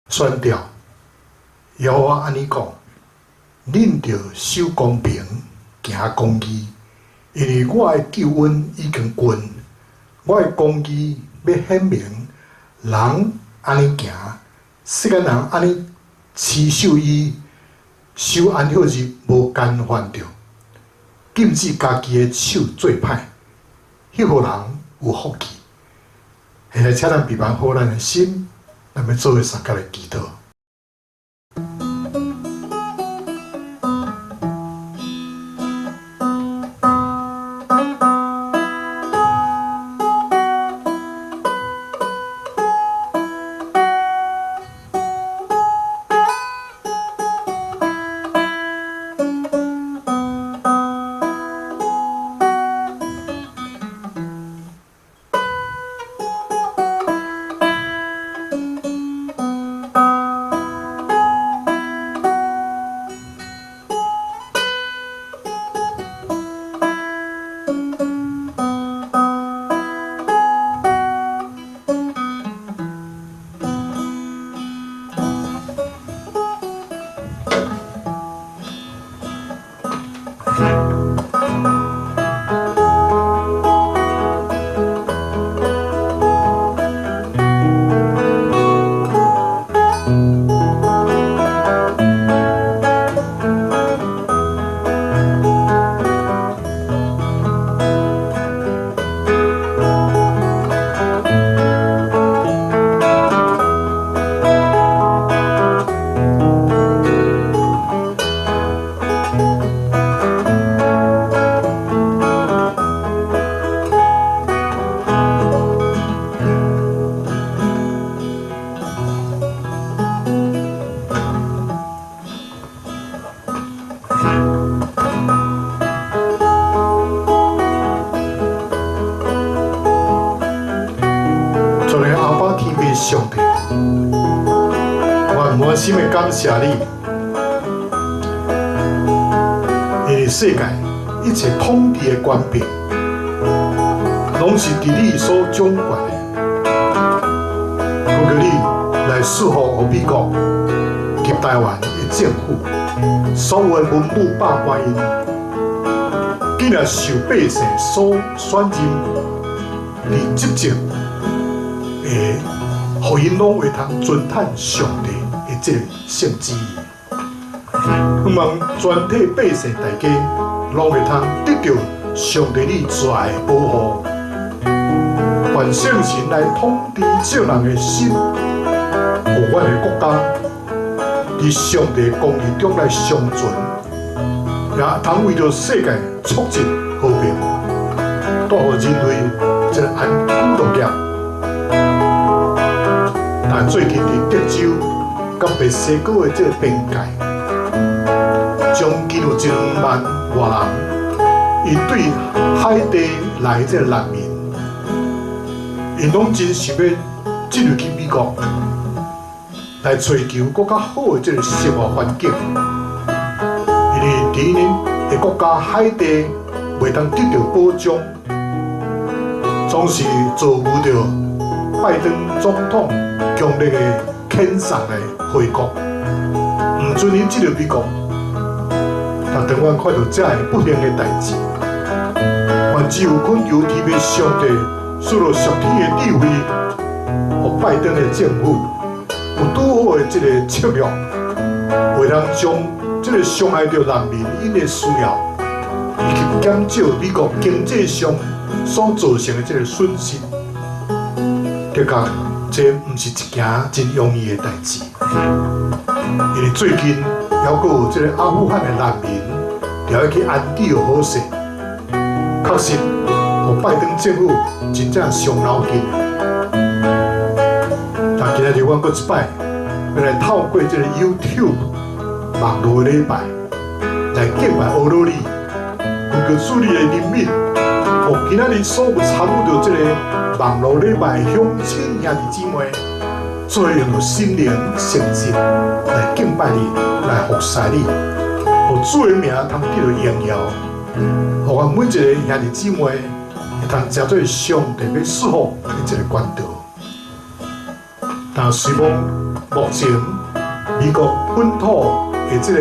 宣告，耶和華按呢講：恁著守公平，行公義，因為我的救恩已經近，我的公義欲顯明。人按呢行，世間人按呢持守伊，守安息日無干犯著，禁止家己的手做歹，彼號人有福氣。現在請咱閉目好咱的心，咱欲做伙相共來祈禱。主的阿爸天父上帝，我滿心的感謝你，因為世界一切統治的權柄，攏是佇你所掌權的。求求你來賜福予美國及台灣的政府，所有的文武百官𪜶，竟然受百姓所選任佇執政，會予𪜶攏會通尊嘆上帝的這個聖旨意。希望全體百姓大家攏會通得著上帝你慈愛的保護，願聖神來統治眾人的心，予阮的國家佇上帝公義中來長存，也通為著世界促進和平，帶予人類一個安居樂業。但最近佇德州佮墨西哥的這個邊界，將近有1-2萬外人，𪜶對海地來的這個難民，𪜶攏真想欲進入去美國，來揣求閣較好的這個生活環境。因為佇𪜶的國家海地袂當得著保障，總是遭遇著拜登總統強烈的遣送來回國，毋准𪜶進入美國。但當阮看著這个不幸的代誌，願只有懇求天父上帝賜予屬天的智慧，予拜登的政府有拄好的這個策略，會當將這個傷害著難民𪜶的需要，以及減少美國經濟上所造成的這个損失。的確，這毋是一件真容易的代誌，因為最近猶閣有這个阿富汗的難民，著愛去安置好勢，確實，予拜登政府真正傷腦筋。但今仔日阮閣一擺，欲來透過這个 YouTube 網路的禮拜來敬拜阿羅你，懇求主你的憐憫，予今仔日所有參與著這个網路禮拜的鄉親兄弟姊妹，做伙用著心靈誠實來敬拜你，來服侍你，予主的名通得著榮耀，予阮每一个兄弟姊妹會通成做上帝欲賜福的這个管道。但雖罔目前美國本土的這个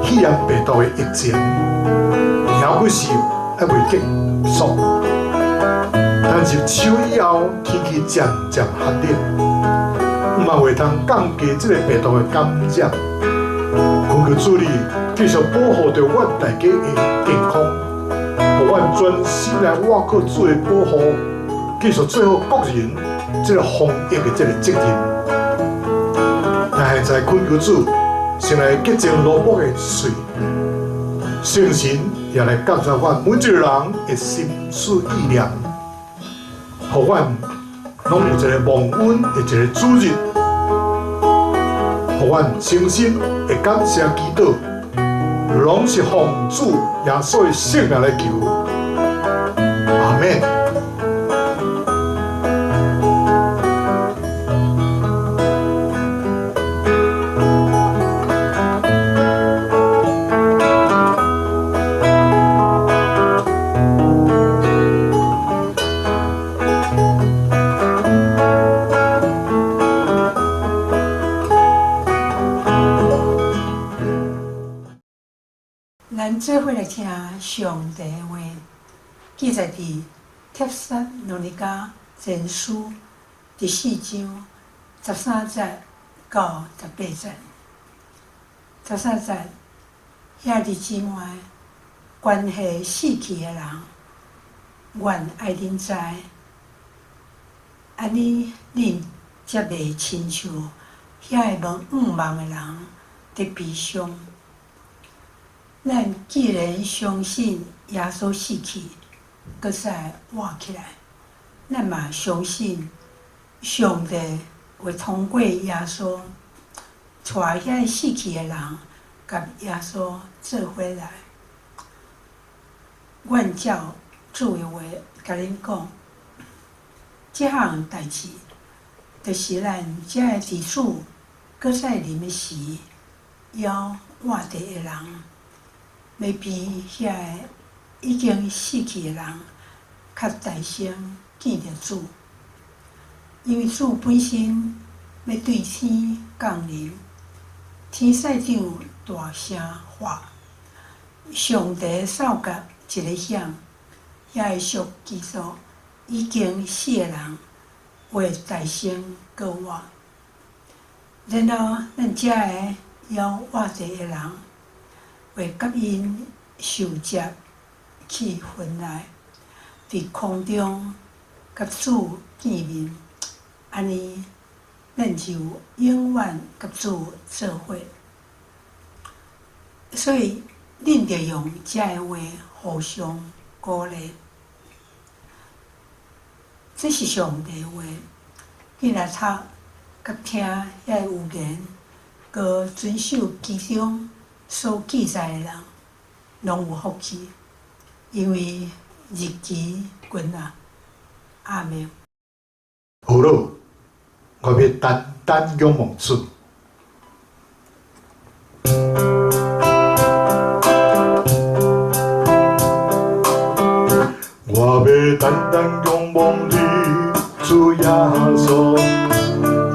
肺炎病毒的疫情，猶閣是猶未結束。但入秋以後，天氣漸漸寒冷，毋嘛會通降低這个病毒的感染。懇求主你繼續保護著阮大家的健康，予阮全心來倚靠主的保護，繼續做好個人這个防疫的這个責任。但現在懇求主，先來潔淨羅卜的喙，聖神也來監察阮每一个人的心思意念，予阮攏有一个忘恩的一个主日，予阮誠心會感謝祈禱，攏是奉主耶穌的聖名來求，阿們。咱做伙來聽上帝的話，記載佇帖撒羅尼迦前書第四章13節到18節。13節，兄弟姊妹，關係死去的人，願愛恁知，按呢恁才袂親像遐个無向望的人佇悲傷。咱既然相信耶穌死去，閣再活起來，咱嘛相信上帝會通過耶穌，帶遐个死去的人，佮耶穌做伙來。阮照主的話共恁講，這項代誌，就是咱這个佇主閣再臨的時，猶活著的人，欲比遐个已經死去的人較大先見著主，因為主本身欲對天降臨，天使長大聲喊，上帝哨角一个響，遐个屬基督已經死的人會大先閣活，然後咱這个猶活著的人，會佮𪜶受接去雲內，佇空中佮主見面，按呢，咱就永遠佮主做伙。所以，恁著用這个話互相鼓勵。這是上帝的話，恁若讀佮聽遐个預言，閣遵守其中所記載的人，攏有福氣，因為日期近啊。阿們。好囉，我欲單單仰望主。我欲單單仰望你，主耶穌，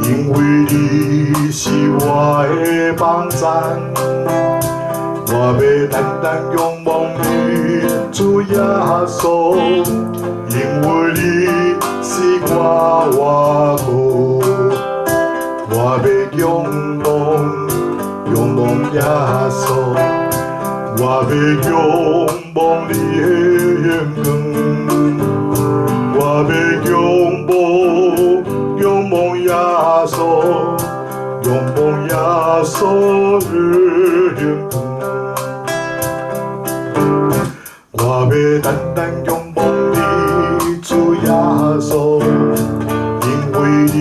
因為你是我的幫贊。我欲單單仰望你，主耶穌，因為你是我倚靠。我欲仰望，仰望耶穌，我我欲仰望你的荣光，我欲仰望，仰望耶穌，仰望耶穌的榮光。我欲單單仰望你，主耶穌，因為你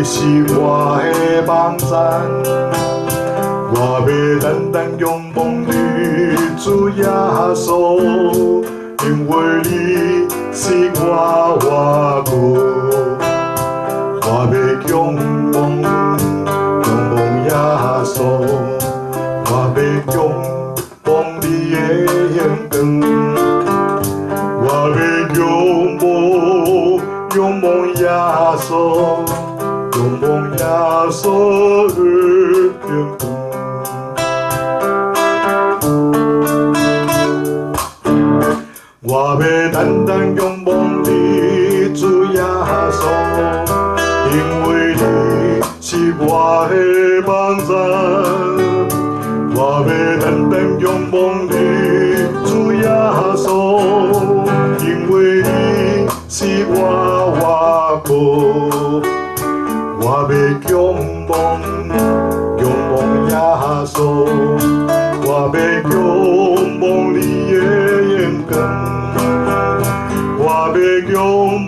是我的幫贊。我欲單單仰望你，主耶穌，因為你是我倚靠。我欲仰望，仰望耶穌，我欲仰望你的榮光。我欲仰望，仰望耶穌，仰望耶穌的榮光。我欲單單仰望你，主耶穌，因為你是我的幫贊。我欲單單仰望你，主耶穌，因為你是我倚靠。我欲仰望，仰望耶穌，我欲仰望你的榮光。我欲仰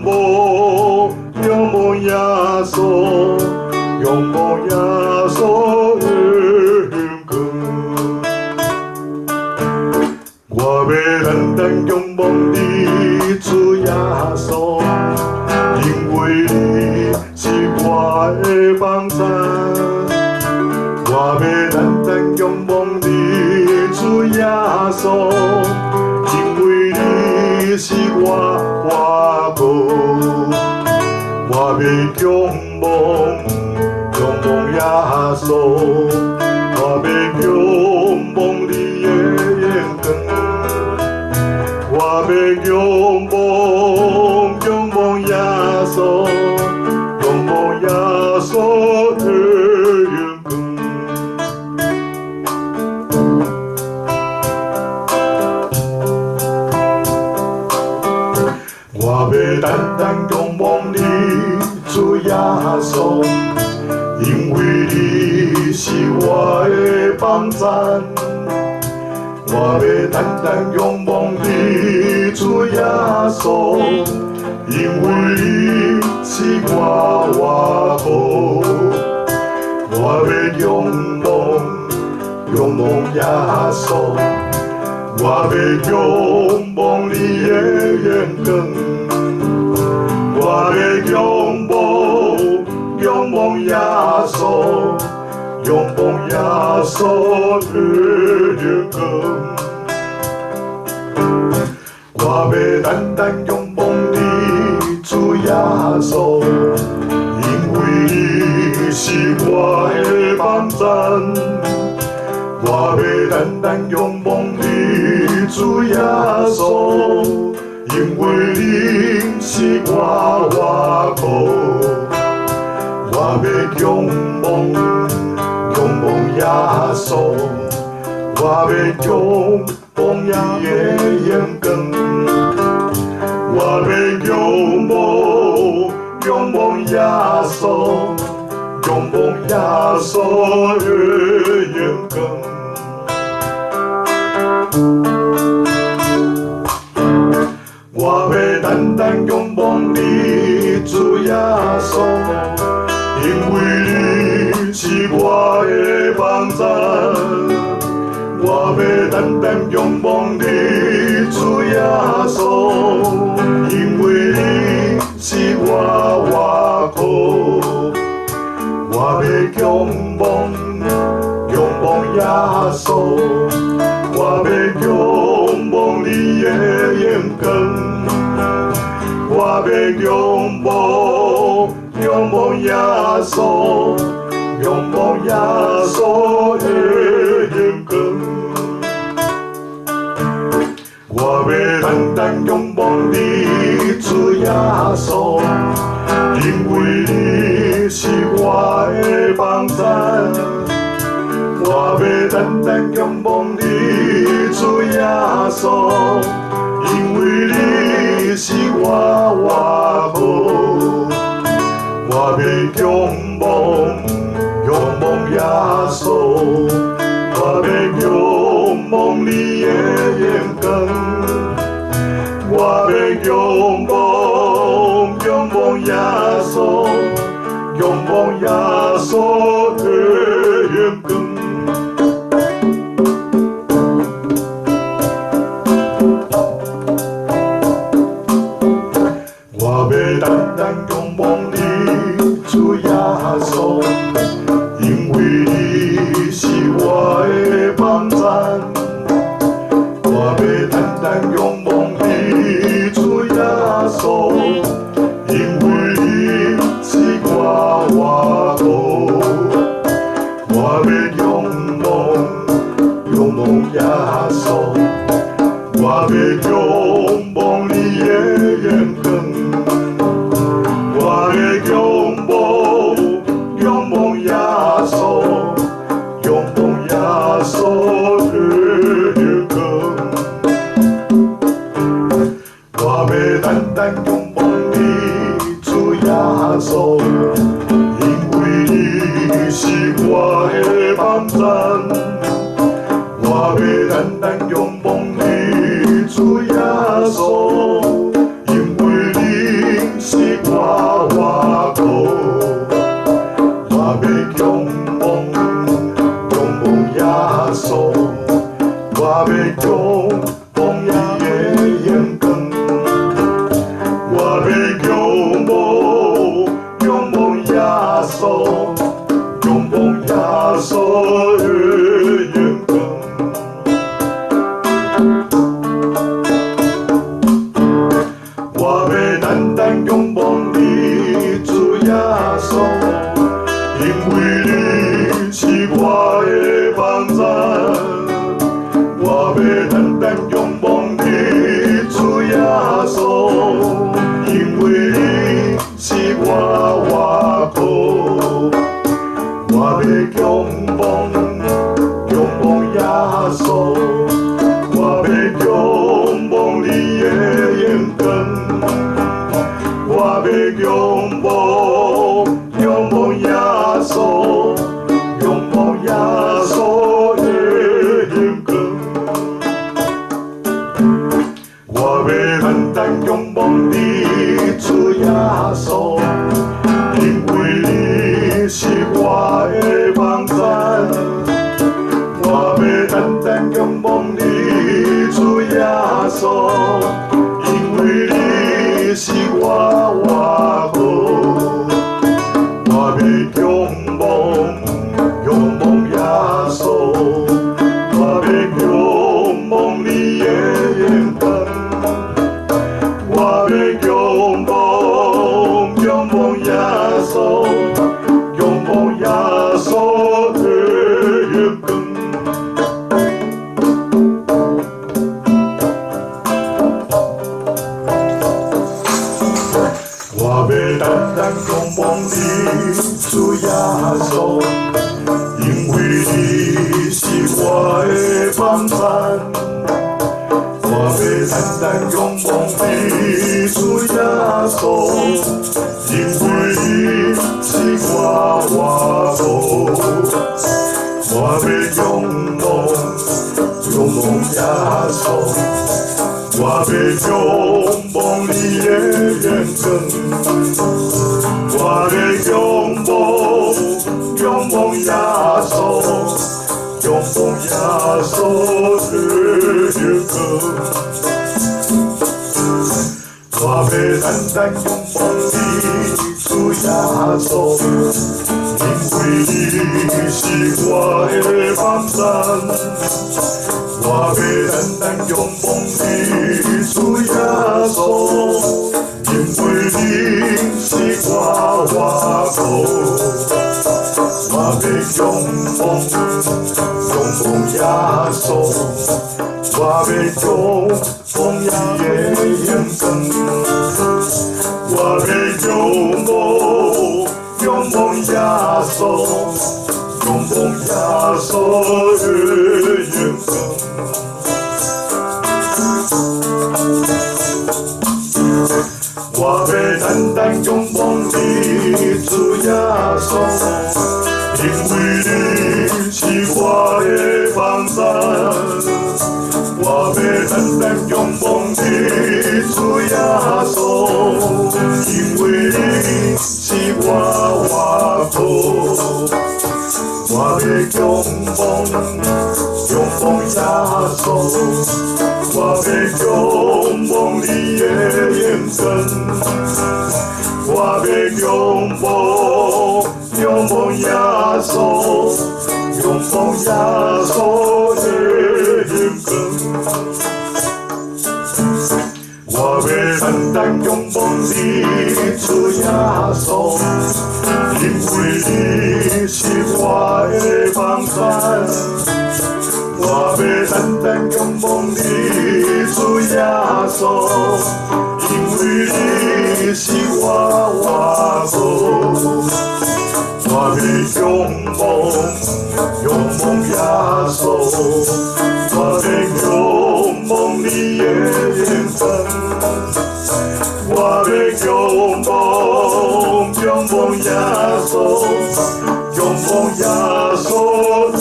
望，仰望耶穌，仰望耶穌的榮光。我欲單單仰望你，主耶穌，因為你是我的幫贊。我欲單單仰望你，主耶穌，因為你是我倚靠。我欲仰望，仰望耶穌，我欲仰望你的榮光。我欲仰望，仰望耶穌，仰望耶穌的榮光。我欲單單仰望你，主耶穌，因為你是我的幫贊。我欲單單仰望你，主耶穌，因為你是我倚靠。我欲仰望，仰望耶穌，我欲仰望你的榮光。我欲仰望，仰望耶穌，仰望耶穌的榮光。我欲單單仰望你，主耶穌，因為你是我的幫贊。我欲單單仰望你，主耶穌，因為你是我倚靠。我欲仰望，仰望耶穌，我欲仰望你的榮光。我欲仰望，仰望耶穌，仰望耶穌的榮光。我欲單單仰望你，主耶穌，因為你是我的幫贊。我欲單單仰望你，主耶穌，因為你是我倚靠。我欲仰望，仰望耶穌，我欲仰望你的榮光。我欲仰望，仰望耶穌，仰望耶穌的榮光。我欲單單仰望你，主耶穌，因為你是我的幫贊。我欲單單仰望你，主耶穌，因為你是我倚靠。我欲仰望，仰望耶穌，我欲仰望你的眼光，我欲仰望，仰望耶穌，仰望耶穌的眼光。我欲單單仰望你，主耶穌，因為你是我的幫贊。我欲單單仰望你，主耶穌，因為你是我倚靠。我欲仰望，仰望耶穌，我欲仰望你的眼光。我欲仰望，仰望耶穌，仰望耶穌的眼光。我欲單單仰望你，主耶穌，因為你是我的幫贊。我欲單單仰望你，主耶穌，因為你是我倚靠。我欲仰望，仰望耶穌，我欲仰望你的眼光。我欲仰望，仰望耶穌，仰望耶穌的眼光。我欲單單仰望你，主耶穌，因為你是我的幫贊。我欲單單仰望你，主耶穌，因為你是我倚靠。我欲仰望，仰望耶穌，我欲仰望你的眼光。我欲仰望，仰望耶穌，仰望耶穌的眼光。我欲單單仰望你，主耶穌，因為你是我的幫贊。我欲單單仰望你，主耶穌，因為你是我倚靠。我欲仰望，仰望耶穌，我欲仰望你的眼光。我欲仰望，仰望耶穌，仰望耶穌的眼光。我欲單單仰望你，主耶穌，因為你是我的幫贊。我欲單單仰望你，主耶穌，因為你是我倚靠。我欲仰望，仰望耶穌，我欲仰望你的眼光。我欲仰望，仰望耶穌，仰望耶穌的眼光。我欲單單仰望你，主耶穌，因為你是我的幫贊。我欲單單仰望你，主耶穌，因為你是我倚靠。我欲仰望，仰望耶穌，我欲仰望你的眼光。我欲仰望，仰望耶穌，仰望耶穌的眼光。我欲單單仰望你，主耶穌，因為你是我倚靠。我欲仰望，仰望耶穌，我欲仰望你的榮光。我欲仰望，仰望耶穌，仰望耶穌的榮光。我欲單單仰望你，主耶穌，因為你是我的幫山。我欲單單仰望你，主耶穌，因為你是我倚靠。我欲仰望，仰望耶穌，我欲仰望你的榮光。我欲仰望，仰望耶穌，仰望耶穌的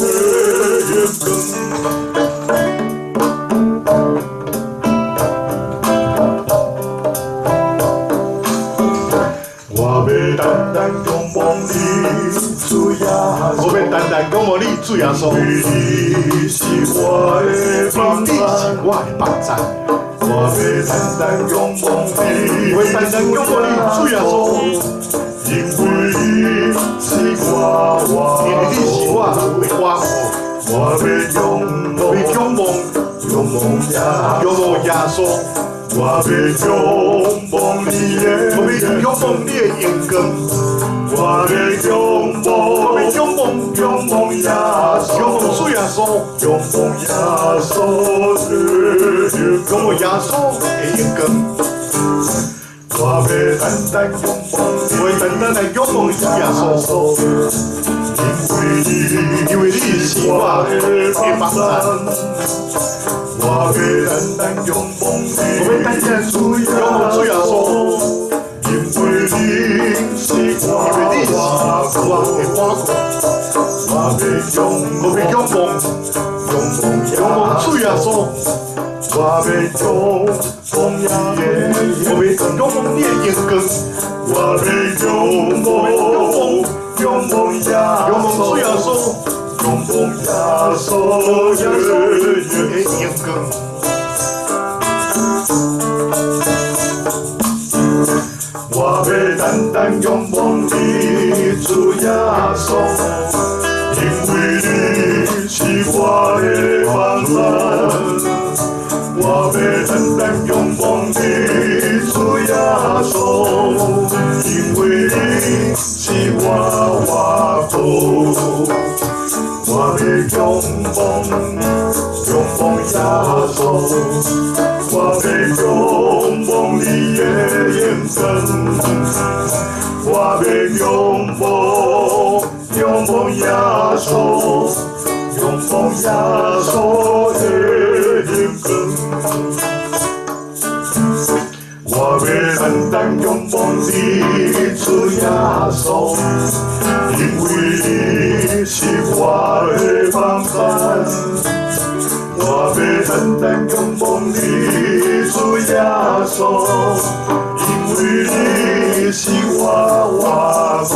榮光。我欲單單仰望你，主耶穌。我欲單單仰望你，主耶穌。因為你是我的幫你是我的幫贊。我欲單單仰望你，我欲單單仰望你，主耶穌。因為你是我因為你是我的倚靠。我欲仰我欲仰望，仰望耶仰望耶穌。我欲仰望你的，我欲仰望你的榮光。我欲仰望，我欲仰望，仰望耶穌，仰望主耶穌，仰望耶穌的榮仰望耶穌的榮光。我欲單單仰望你，我欲單單來仰望主耶穌，因為你，因為你是我的幫贊。我欲單單仰望你，我欲單單仰望主耶穌，因為你是我因為你是我的倚靠。我欲仰我欲仰望，仰望仰望主耶穌，我欲仰望你的，我欲仰望你的榮光。我欲仰望，仰望耶仰望主耶穌，仰望耶穌耶穌的榮光。我欲單單仰望你，主耶穌，因為你是我的幫贊。我欲單單仰望你，主耶穌，因為你是我倚靠。我欲仰望，仰望耶穌，我欲仰望你的榮光。我欲仰望，仰望耶穌，仰望耶穌的榮光。我欲單單仰望你，主耶穌，因為你是我的幫贊。我欲單單仰望你，主耶穌，因為你是我倚靠。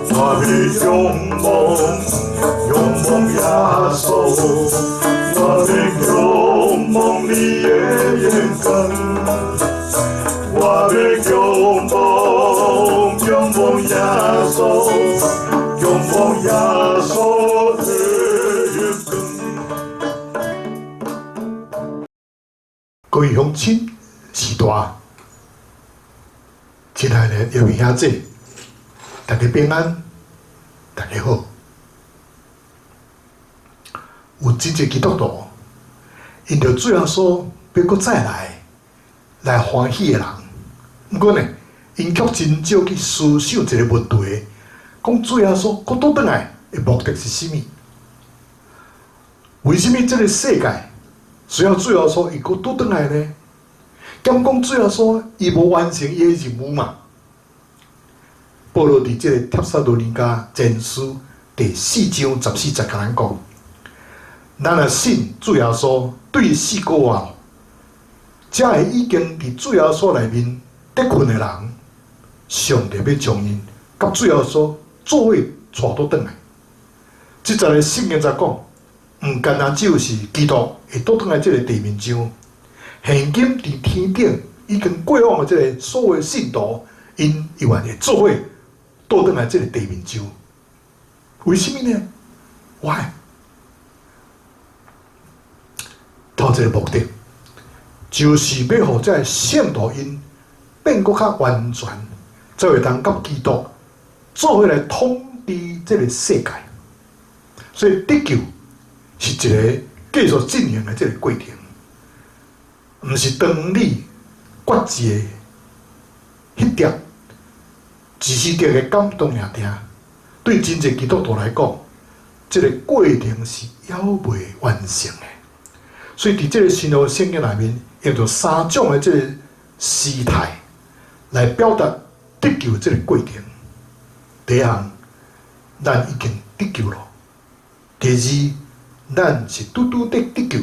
我欲仰望，仰望耶穌，我欲仰望你的榮光。我欲仰望，仰望耶穌，仰望耶穌的榮光。各位鄉親，序大，親愛的葉明兄姊，大家平安，大家好。有真濟基督徒，𪜶著主耶穌欲閣再來，來歡喜的人。毋過呢，𪜶卻真少去思想一个問題，講主耶穌閣倒轉來的目的是啥物？為啥物這个世界需要主耶穌伊閣倒轉來呢？敢講主耶穌伊無完成伊的任務嘛？保羅佇這个帖撒羅尼迦前書第四章十四節共咱講：咱若信主耶穌對死過後，這个已經佇主耶穌內面得困的人，上帝欲將𪜶佮主耶穌做伙帶倒轉來。這節的聖經在講，毋干焦只有是基督會倒轉來這个地面上，現今佇天頂已經過往的這个所有信徒，𪜶猶原會做伙倒轉來這个地面上。為什麼呢？Why？頭一个目的，就是欲予這个聖徒𪜶變閣較完全，才會當佮基督做伙來統治這个世界。所以得救是一个繼續進行的這个過程，毋是當你決志的彼點，一時的感動爾爾。對真濟基督徒來講，這个過程是猶未完成的。所以佇這个新約聖經內面，用著三種的這个時態來表達得救這个過程。第一項，咱已經得救了；第二，咱是拄拄得救；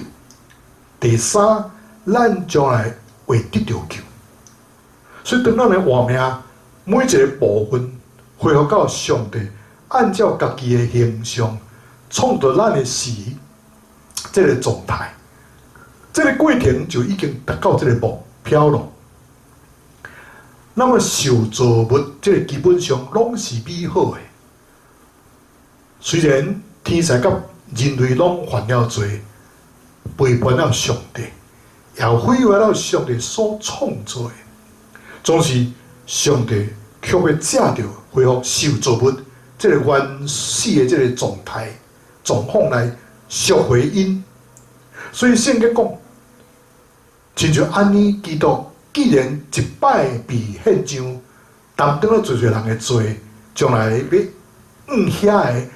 第三，咱將來會得著救。所以當咱的活命每一个部分恢復到上帝按照家己的形象創造咱的時，這个狀態，這个過程就已經達到這个目標了。那麼受造物這个基本上攏是美好的，雖然天使佮人類攏犯了罪，背叛了上帝，也毀壞了上帝所創造的，總是上帝卻欲藉著恢復受造物這个原始的這个狀態狀況來贖回𪜶。所以聖經講，親像按呢，基督既然一擺被獻上，擔當了濟濟人的罪，將來欲向遐个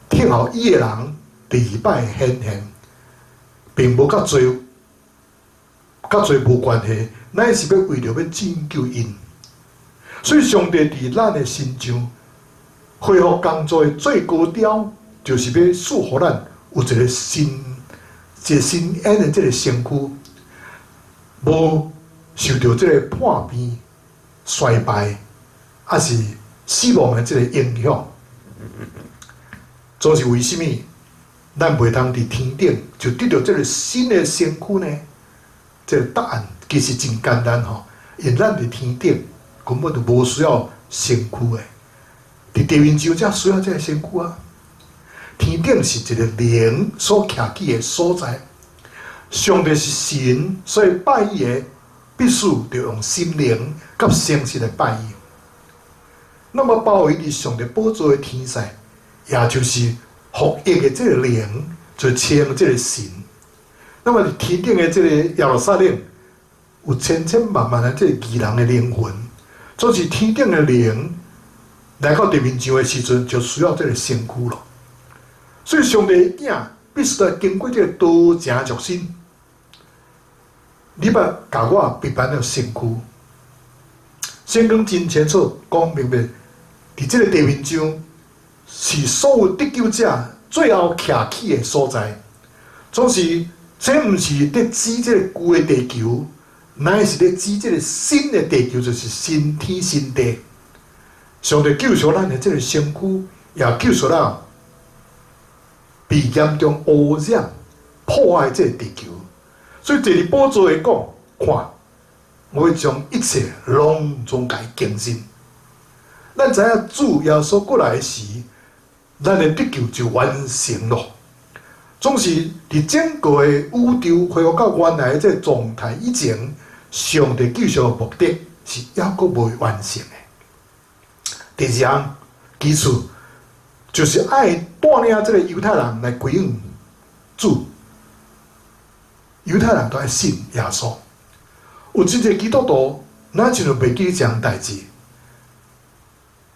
等候伊的人第二擺顯現，並無佮罪無關係，乃是欲為著欲拯救𪜶。所以上帝佇咱的身上恢復工作的最高潮，就是欲賜予咱有一個新恩的這个身軀，無受著這个破病、衰敗，抑是死亡的這个影響。總是為什麼咱袂當佇天頂就得著這个新的身軀呢？這个答案其實真簡單吼，因為咱佇天頂根本就無需要身軀的，佇地面上才需要這个身軀啊。天頂是一个靈所徛起的所在，上帝是神，所以拜伊的必須著用心靈佮誠實來拜伊。那麼包圍佇上帝寶座的天使，也就是服役的這个靈，就稱這个神。那麼佇天頂的這个耶路撒冷，有千千萬萬的這个義人的靈魂，總是天頂的靈來到地面上的時陣，就需要這个身軀咯。所以上帝的囝必須來經過這个道成肉身。你捌共我備辦了身軀，聖經真清楚講明白，佇這个地面上是所有得救者最後徛起的所在。總是這毋是佇指這个舊的地球，乃是佇指這个新的地球，就是新天新地。上帝救贖咱的這个身軀，也救贖咱被嚴重污染、破壞這个地球。所以坐佇寶座的講，看，我會將一切攏總共更新。咱知影主耶穌過來時，咱的得救就完成咯。總是佇整個的宇宙恢復到原來的這个狀態以前，上帝救贖的目的是猶閣未完成的。第二項基礎就是愛帶領這个猶太人來歸向主。猶太人都愛信耶穌。有真濟基督徒，咱親像袂記這項代誌。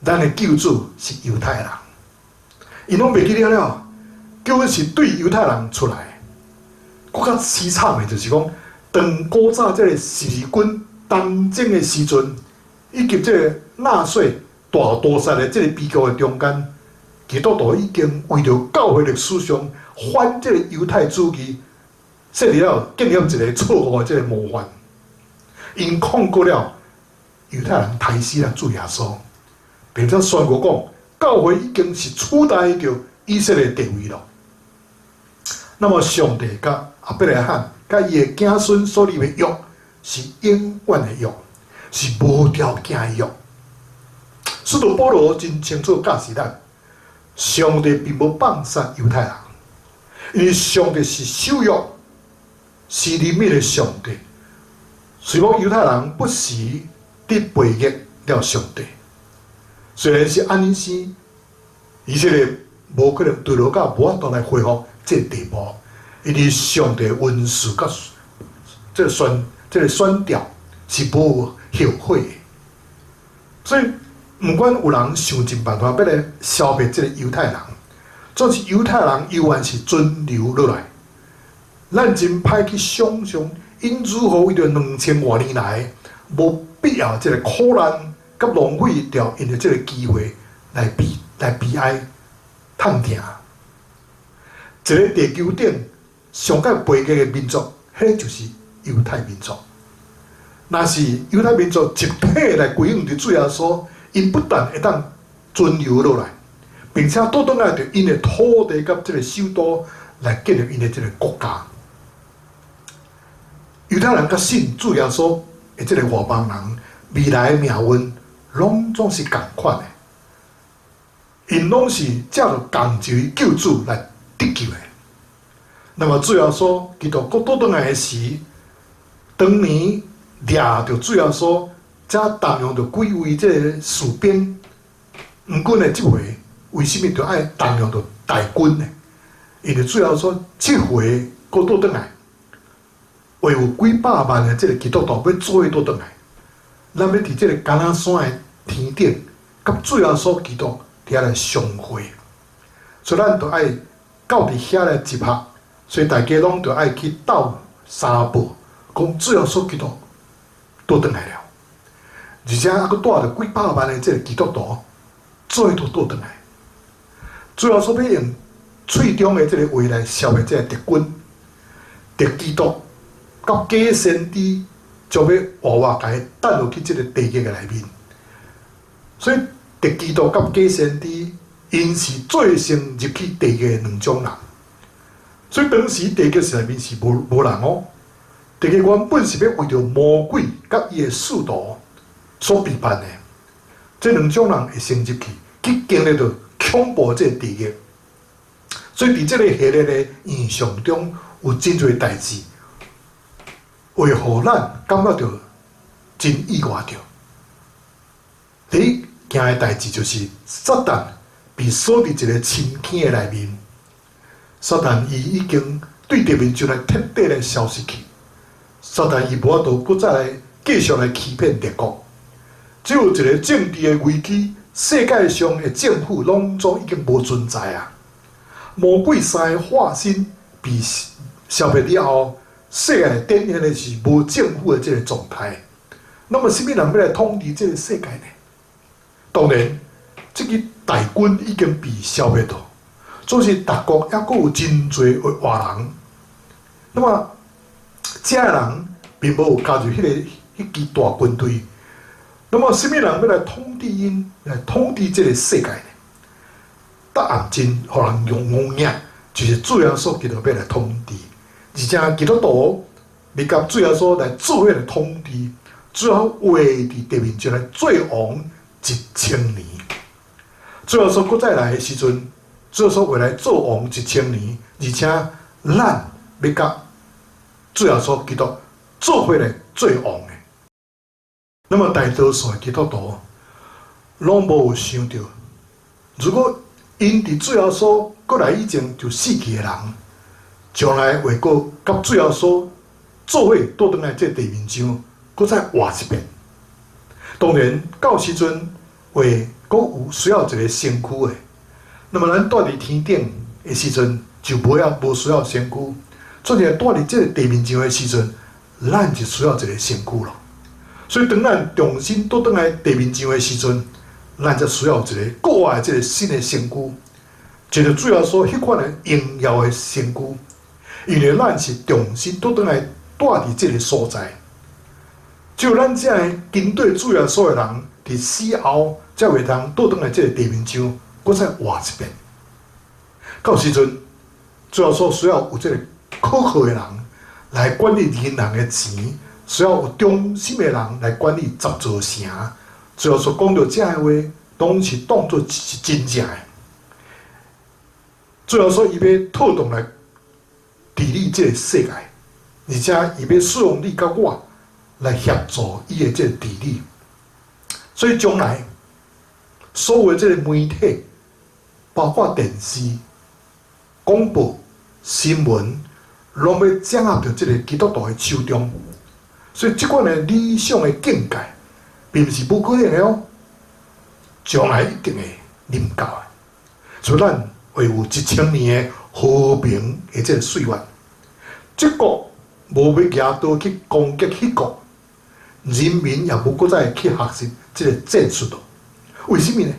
咱的救主是猶太人，𪜶攏袂記了了，救恩是對猶太人出來。閣較淒慘的，就是講，當古早這個十字軍東征的時陣，以及這个納粹大屠殺的這个悲劇的中間，基督徒已經為著教會歷史上反這个猶太主義，設立了建立一个錯誤的這个模範。𪜶控告了猶太人刣死了主耶穌，並且宣告講，教會已經是取代著以色列地位了。那麼上帝佮亞伯拉罕佮伊的子孫所立的約是永遠的約，是無條件的約。使徒保羅真清楚教示咱，上帝並無放殺猶太人，因為上帝是守約、是憐憫的上帝。雖罔猶太人不時佇背逆了上帝，雖然是按呢生，以色列無可能墜落到無法度來恢復這个地步，因為上帝恩賜佮這個選召是無後悔的，所以毋管有人想盡辦法欲來消滅這个猶太人，總是猶太人猶原是存留落來。咱真歹去想像，𪜶如何為著2000外年來無必要這个苦難佮浪費掉𪜶的這个機會來悲哀痛疼。一个地球頂上蓋背逆的民族，彼個就是猶太民族。若是猶太民族集體來歸向佇主耶穌，𪜶不但會當存留落來，並且倒轉來佇𪜶的土地佮這个首都來建立𪜶的這个國家。猶太人佮信主耶穌的這个外邦人，未來的命運攏總是仝款的，𪜶攏是藉著仝一位救主來得救的。那麼主耶穌基督閣倒轉來的時，當年掠著主耶穌，才動用著幾位這个士兵。毋過呢，這回為啥物著愛動用著大軍呢？因為主耶穌這回閣倒轉來，會有幾百萬的這个基督徒欲做伙倒轉來。咱欲佇這个橄欖山的天頂，佮主耶穌基督佇遐來相會，所以咱著愛到佇遐來集合。所以大家攏著愛去鬥相報，講主耶穌基督倒轉來了，而且猶閣帶著幾百萬的這个基督徒做伙都倒轉來。主耶穌欲用喙中的這个話來消滅這个敵軍、敵基督，佮假先知，將欲活活共伊擲落去這个地獄的內面。所以敵基督佮假先知，𪜶是最先入去地獄的兩種人。所以當時地獄內面是無人哦。地獄原本是欲為著魔鬼佮伊的使徒所備辦的。這兩種人會先入去，去經歷著恐怖這个地獄。所以佇這个系列的異象中，有真濟代誌，會予咱感覺著真意外著。第一件的代誌就是撒旦被鎖佇一个深坑的內面。撒旦伊已經對地面上來徹底來消失去。撒旦伊無法度閣再來繼續來欺騙列國。只有一个政治的危機，世界上的政府攏總已經無存在啊！魔鬼三个化身被消滅了後，世界展現的是無政府的這个狀態。那麼，啥物人欲來統治這个世界呢？當然，這支大軍已經被消滅了。總是各國猶閣有真濟的活人。那麼，這人並無加入彼支大軍隊。那麼，啥物人欲來統治𪜶，來統治這个世界呢？答案真予人用戇額，就是主耶穌基督欲來統治，而且基督徒欲佮主耶穌來做伙來統治，最後會佇地面上來做王1000年。主耶穌閣再來的時陣，主耶穌會來做王一千年，而且咱欲佮主耶穌基督做伙來做王的。那麼大多數的基督徒攏無有想著，如果𪜶佇主耶穌閣來以前就死去的人，將來會閣佮主耶穌做伙倒轉來這地面上，閣再活一遍。當然，到時陣會閣有需要一个身軀的。那麼咱蹛佇天頂的時陣，就無需要身軀。總是蹛佇這个地面上的時陣，咱就需要一个身軀咯。所以，當咱重新倒轉來地面上的時陣，咱才需要一个閣外這个新的身軀。這就主耶穌彼款的榮耀的身軀，因為咱是重新倒轉來蹛佇這个所在。只有咱這个跟綴主耶穌的人，佇死後才會當倒轉來這个地面上，閣再活一遍。到時陣，主耶穌需要有這个可靠的人來管理銀行的錢，需要有忠心的人來管理十座城。主耶穌講著這个話，攏是當作是真正的。主耶穌伊欲套動來治理這个世界，而且伊欲使用你佮我來協助伊的這个治理。所以將來所有的這个媒體，包括電視、廣播、新聞，攏欲掌握佇這个基督徒的手中。所以這款的理想的境界，並毋是無可能的哦，將來一定會臨到的。所以咱會有1000年的和平的這个歲月。這國無欲舉刀去攻擊彼國，人民也無閣再去學習這个戰術囉。為啥物呢？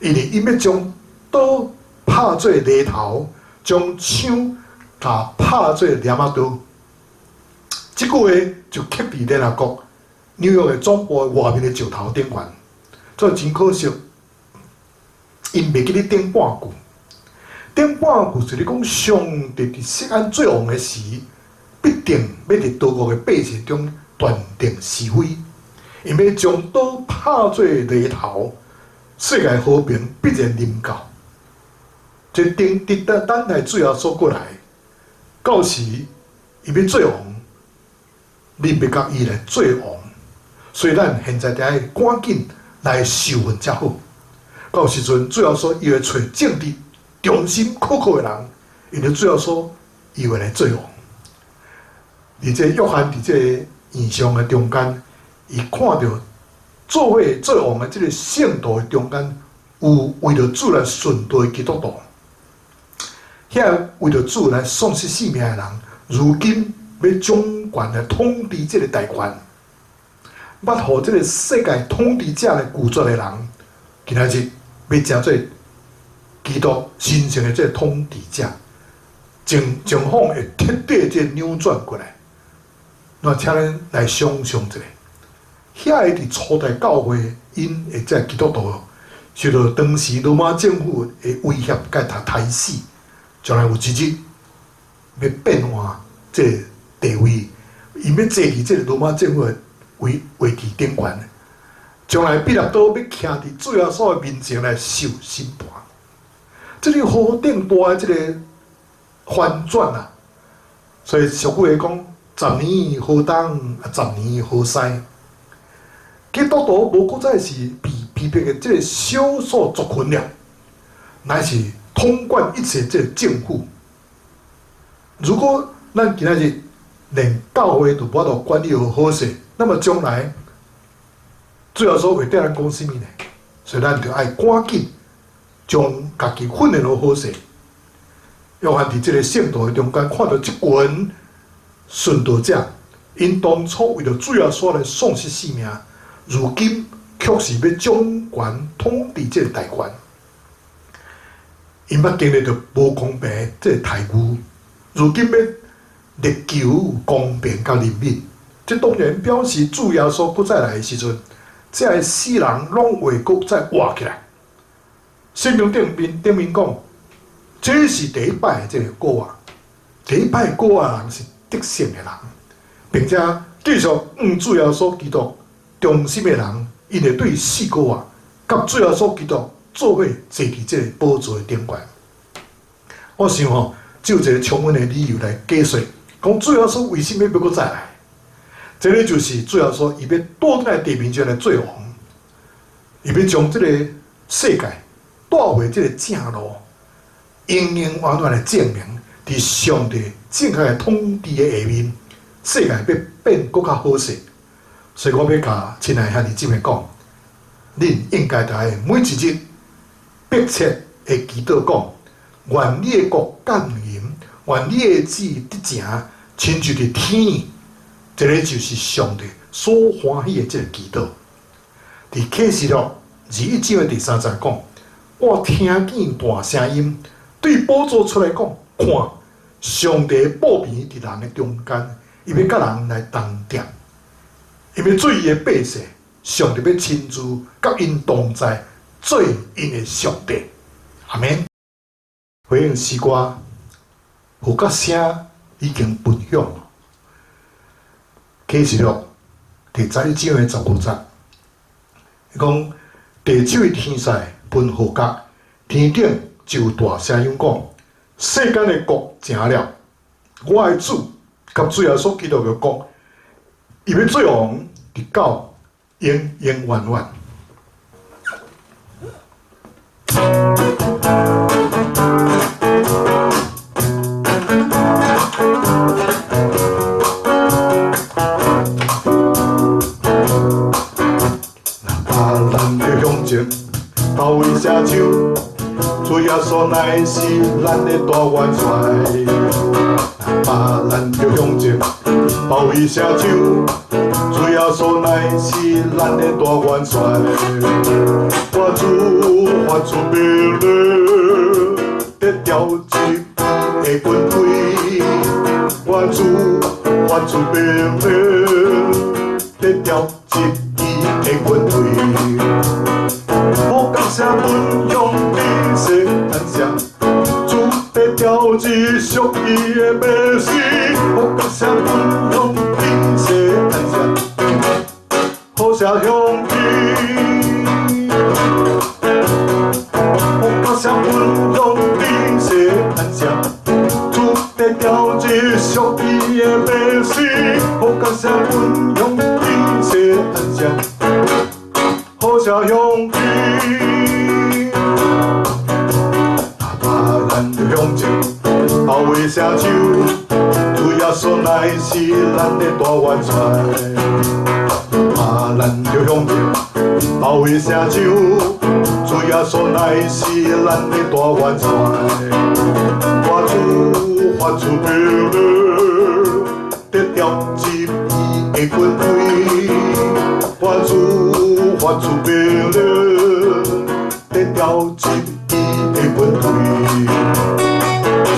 因為𪜶欲將刀拍做犁頭，將槍共拍做鐮仔刀。這句話就刻佇聯合國紐約的總部外面的石頭頂懸。所以真可惜，𪜶袂記得頂半句。頂半句就是講，上帝佇錫安做王的時，必定欲佇多國的百姓中斷定是非，𪜶欲將刀拍做犁頭，世界和平必然臨到。這等佇等等待主耶穌過來，到時伊欲做王，恁欲佮伊來做王，所以咱現在著愛趕緊來受訓才好。到時陣主耶穌伊會揣正直、忠心、可靠的人，因為主耶穌伊會來做王。而這約翰佇這个異象的中間，伊看著做伙做王的這个聖徒的中間，有為著主來殉道的基督徒，遐為著主來喪失性命的人，如今欲掌權來統治這个大權，捌予這个世界統治者來拒絕的人，今仔日欲成做基督神聖的這个統治者，情情況會徹底這個扭轉過來。那請恁來想像一下，遐个佇初代教會，𪜶的這个基督徒受著當時羅馬政府的威脅，共刣死，將來有一日欲變換這个地位，𪜶欲坐佇這個羅馬政府的位位置頂懸。將來彼立多欲徛佇主耶穌的面前來受審判，這个何等大的這个翻轉啊！所以俗語會講：十年河東，十年河西。基督徒無閣再是被被迫的這个少數族群了，乃是統管一切這个政府。如果咱今仔日連教會都無法度管理好好勢，那麼將來主耶穌會對咱講啥物呢？所以咱就愛趕緊將家己訓練好好勢。約翰佇這个聖徒的中間看著這群殉道者，𪜶當初為著主耶穌來喪失性命，如今卻是欲掌權統治這个大權。𪜶捌經歷著無公平的這个待遇，如今欲力求公平佮憐憫。這當然表示主耶穌閣再來的時陣，這个死人攏會閣再活起來。聖經頂面頂面講，這是第一擺的這个復活，第一擺復活的人是得勝的人，並且繼續向主耶穌基督忠心的人，𪜶會對死復活，佮主耶穌基督做伙坐佇這个寶座的頂懸。我想吼，只有一个充分的理由來解釋，講主耶穌為啥物欲閣再來？這个就是主耶穌伊欲倒轉來地面上來做王，伊欲將這个世界帶回這个正路，永永遠遠來證明，佇上帝正確的統治的下面，世界欲變閣較好勢。所以我欲共親愛兄弟姊妹講，恁應該著愛每一日迫切的祈禱講，願你的國降臨，願你的旨意得成，親像佇天。這个就是上帝所歡喜的這个祈禱。佇啟示錄21章的第3節講，我聽見大聲音對寶座出來講：看，上帝布棚佇人的中間，伊欲佮人來同踮，伊欲做伊的百姓，上帝欲親自佮𪜶同在，做𪜶的上帝。阿們。回應詩歌，號角聲已經分響。啟示錄第11章的15節，伊講第七位天使噴號角，天頂就有大聲音講：世間的國成了，我的主佮主耶穌基督的國，伊欲做王，直到永永遠遠。咱著向前，大衛寫手，主耶穌乃是咱的大元帥。啊，咱著向前，大衛寫手，主耶穌乃是咱的大元帥。我主發出命令，得調集的軍隊。我主發出命令，得調集的軍隊。號角聲分響比世安聲，主得調集屬伊的百姓。號角聲分響比世安聲，號聲響起。號角聲分響比世安聲，主得調集屬伊的百姓。號角聲分響比世安聲，號聲響起。啊，咱著向前，大衛寫手，主耶穌乃是咱的大元帥。啊，咱著向前，大衛寫手，主耶穌乃是咱的大元帥。我主發出命令，得調集伊的軍隊。我主發出命令，得調集伊的軍隊。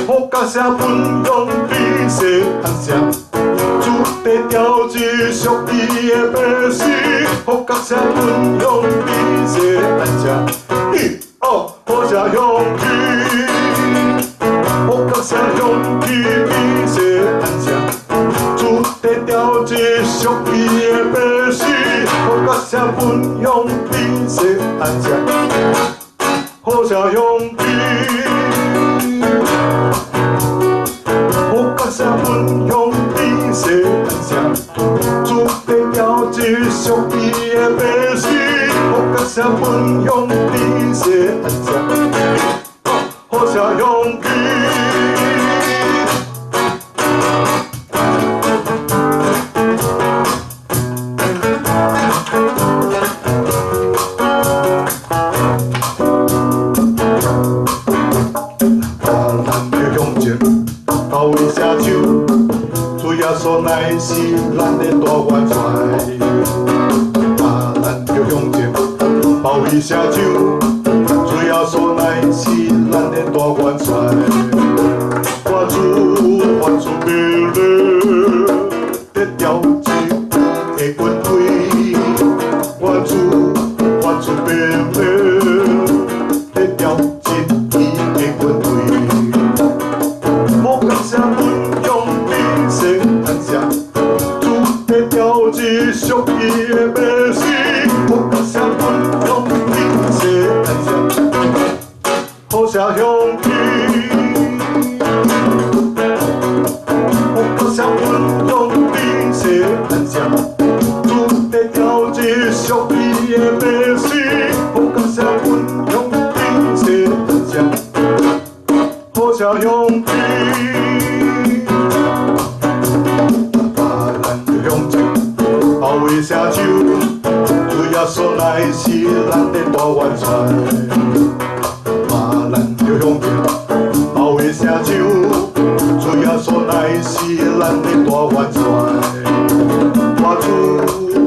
號角聲分響比世安聲，主得調集屬伊的百姓。號角聲分響比世安聲，一、二，號聲響起。號角聲響起比世安聲，主得調集屬伊的百姓。號角聲分響比世安聲，號聲響起。號角聲分響比世安聲，主得調集屬伊的百姓。號角聲分響比世安聲，號聲響起。啊，咱著向前，大衛寫手，主耶穌乃是咱的大元帥。啊，咱著向前，大衛寫手，主耶穌乃是咱的大元帥。我主發出命令，得調集的軍隊。我主發出命令，得調集伊的軍隊。號角聲分響比世安聲，主得調集屬伊的百姓。號角聲分響比世安聲，號聲響起。號角聲分響比世安聲，主得調集屬伊的百姓。號角聲分響比世安聲，號聲響起。啊，咱著向前，大衛寫手，主耶穌乃是咱的大元帥。啊，咱著向前，大衛寫手，主耶穌乃是咱的大元帥。我主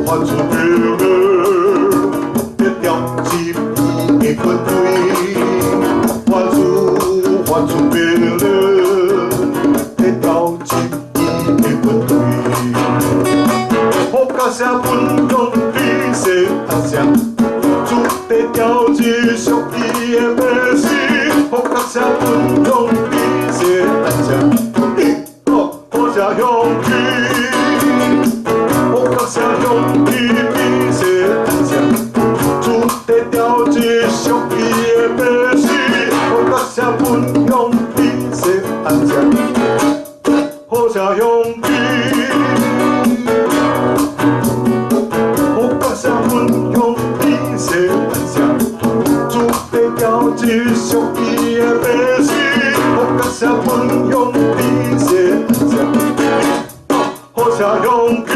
發出命令，得調集伊的軍隊。感谢分享比赛答谢，主题调节属伊的秘事，福感谢分享比赛答谢，一哦，好谢乡亲，福感谢乡亲比赛答谢，主题调节属伊的秘事，福感谢分享比赛答谢，好谢乡亲。分享比赛答谢，主题调节属伊的秘事，福感谢分享比赛答谢，好谢乡亲。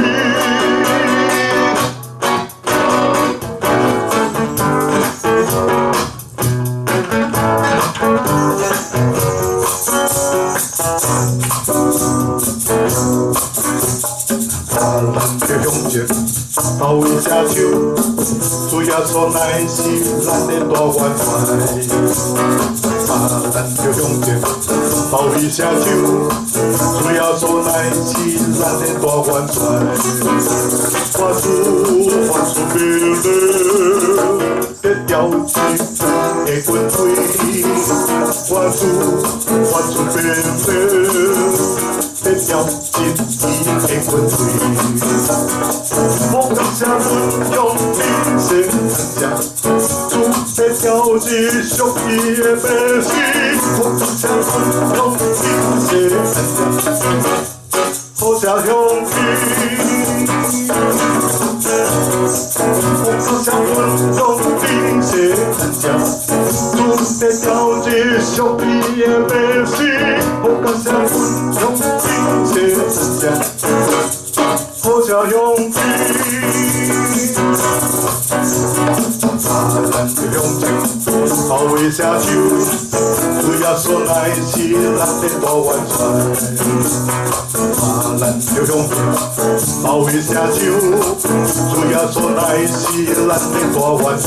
咱着向前，包围写手，主耶稣乃是咱的大元帅。咱着向前，包围写手，主耶稣乃是咱的大元帅。凡事凡事命令，得调集的军队。凡事凡事命令，得调集的军队。福感谢分享比赛答谢，主题调节属伊的秘事，福感谢分享比赛答谢，好谢乡亲。福感谢分享比赛答谢，主题调节属伊的秘事，福感谢分享比赛答谢，好谢乡亲。咱就向前，包围写手，主耶稣乃是咱的大元帅。咱就向前，包围写手，主耶稣乃是咱的大元帅。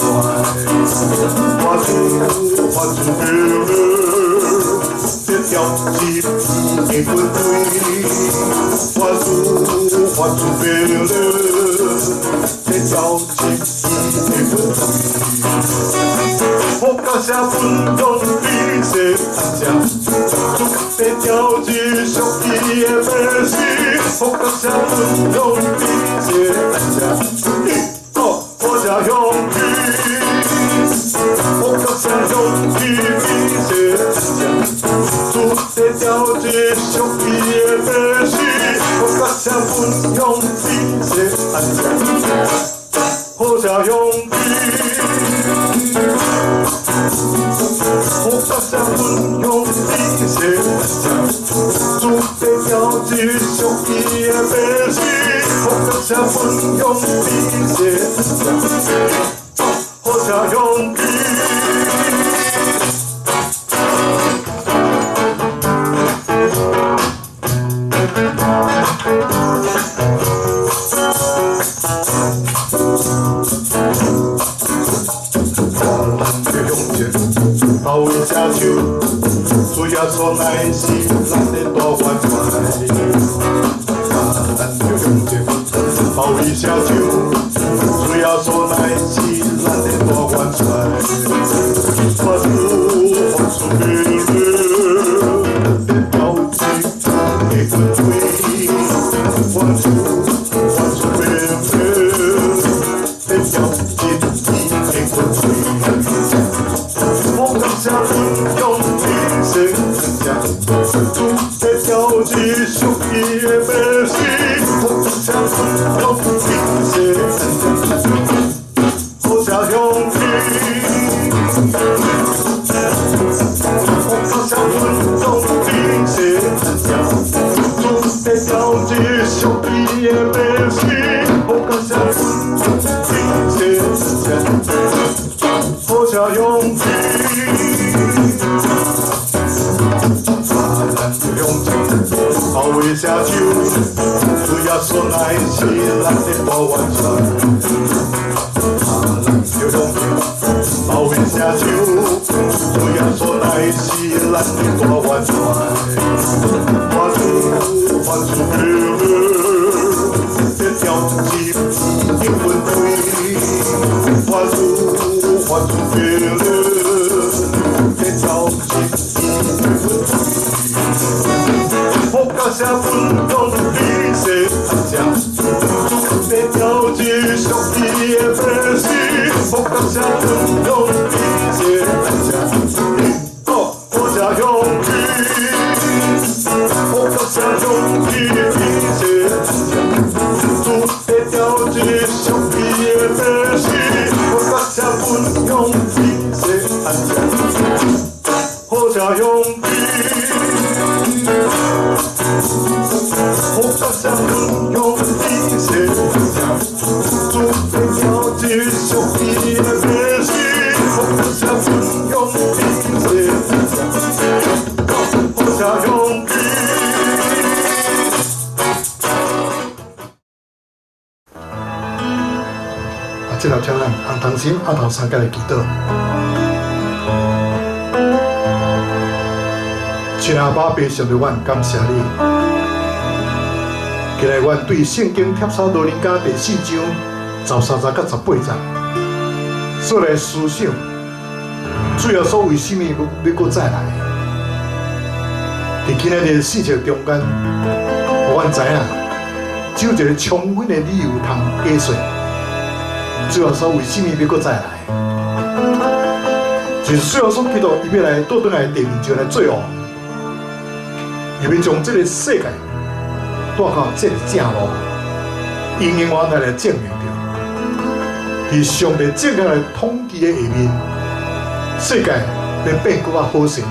凡事凡事命令，得调集的军队。凡事凡事命令，得调集的军队。福感谢分享比赛答谢，主题调节属伊的秘事，福感谢分享比赛答谢，一哦，好谢乡亲，福感谢乡亲比赛答谢，主题调节属伊的秘事，福感谢分享比赛答谢，好谢乡亲。福感谢分享比赛答谢，主题调节属伊的秘事，福感谢分享比赛答谢，好谢乡亲。包围写手，主耶稣乃是咱的大元帅。咱就向前，包围写手，主耶稣乃是咱的大元帅。凡事凡事命令，得调集的军队。凡事凡事命令，得调集的军队。福感谢分享比赛答谢，主题调节属伊的秘事，福感谢分享比赛答谢，好谢乡亲。福感谢分享比赛答谢，主题调节属伊的秘事，福感谢分享比赛答谢，好谢乡亲。咱就向前，包围写手，主耶稣乃是咱的大元帅。咱就向前，包围写手，主耶稣乃是咱的大元帅。凡事凡事命令，得调集谢。主欲召集属伊的百姓，好感谢分享感谢感谢。好，好谢乡亲，好感谢乡亲，感谢感谢。主欲召集属伊的百姓，好感谢分享感谢感谢。好谢乡亲，好感谢分享感谢感谢。主欲召集属伊的百姓，好感谢分享感谢感谢。好谢乡亲。啊，这条请咱红同心阿头三角来祈祷。亲爱的爸爸上帝，阮感谢你。今日阮对圣经帖撒罗尼迦第四章13节到18节，做来思想，主耶稣为什物欲閣再来？伫今日的四节中间，予阮知影，只有一个充分的理由通解释，主耶稣为什物欲閣再来？就是主耶稣基督伊欲来倒转来地面上来做王，伊欲将这个世界带到这个正路，永永远远来证明著，伫上帝正确的统治的下面，世界会变阁较好势。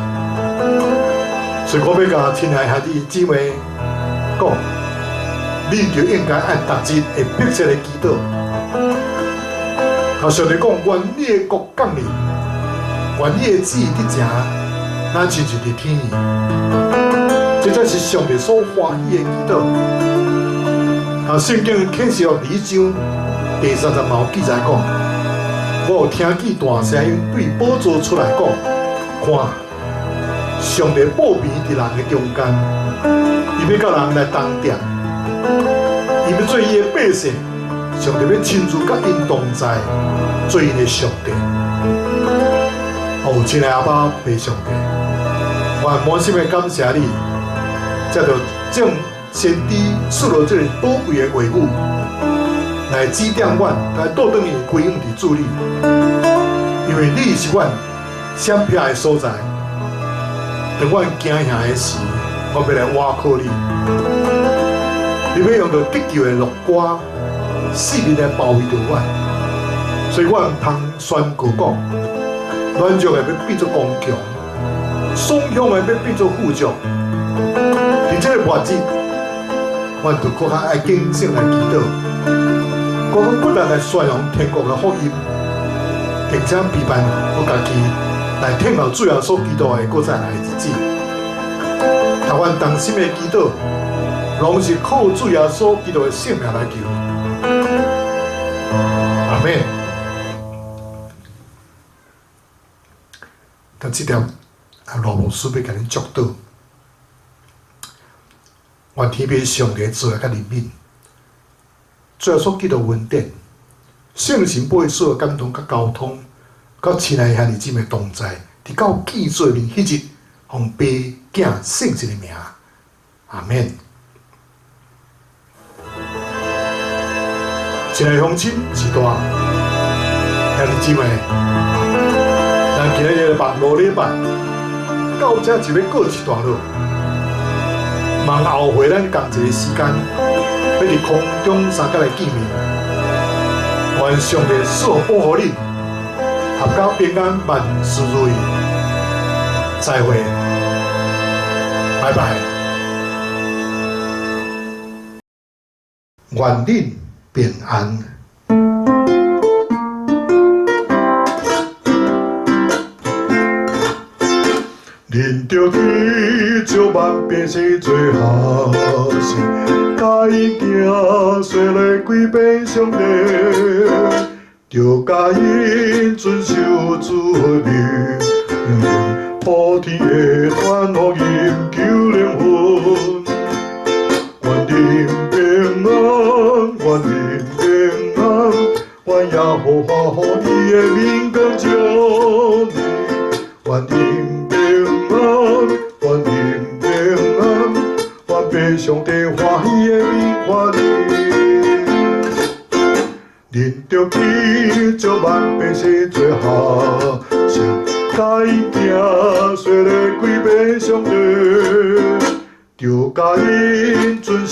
所以我欲共亲爱兄弟姊妹讲，你就应该按逐日会迫切的祈祷。啊，上帝讲，愿你的国降临，愿你的旨意得成，若亲像伫天。这才是上帝所欢喜的祈祷。啊，圣经启示录2章第三节嘛有记载讲，我有听见大声音对宝座出来讲，看，上帝布平伫人的中间，伊欲佮人来同踮，伊欲做伊的百姓，上帝欲亲自佮𪜶同在，做𪜶的上帝。哦，亲爱的阿爸父上帝，我满心的感谢你，藉著众先知赐落这个宝贵的话语，来指点阮，来倒转去归向伫主里，因为你是阮闪避的所在。当阮惊吓的时，我欲来倚靠你。你欲用著得救的乐歌，四面来包围著阮，所以阮毋通宣告讲，软弱的欲变做刚强，爽凶的欲变做富足。伫这个末日，阮就阁较爱警醒来祈祷，阁阁骨力来宣扬天国的福音，并且陪伴我家己来等候主耶稣基督的阁再来的日子。但阮同心的祈祷，拢是靠主耶稣基督的圣名来求。阿们。但这条啊，罗牧师欲共恁祝祷，愿天父上帝慈爱佮怜悯，主耶稣基督恩典，圣神保惠师的感动佮交通，佮亲爱兄弟姊妹同在，直到见主面彼日，奉父子圣神的名，阿们。亲爱乡亲，序大，兄弟姊妹，咱今日礼拜五礼拜到这就欲告一段落。望后回咱仝一个时间，欲伫空中相佮来见面。愿上帝赐福保护恁，闔家平安，万事如意。再会，拜拜。愿恁平安。恁著去招万百姓做学生，教𪜶行洗礼归变上帝，著教𪜶遵守主的命令，普天的传福音救灵魂。愿恁平安，愿恁平安，愿耶和华予伊的面光照你，愿恁平安，愿恁平安，愿父上帝欢喜的面看你。著去祝萬百姓做學生，共𪜶行洗禮歸俾上帝，著共𪜶遵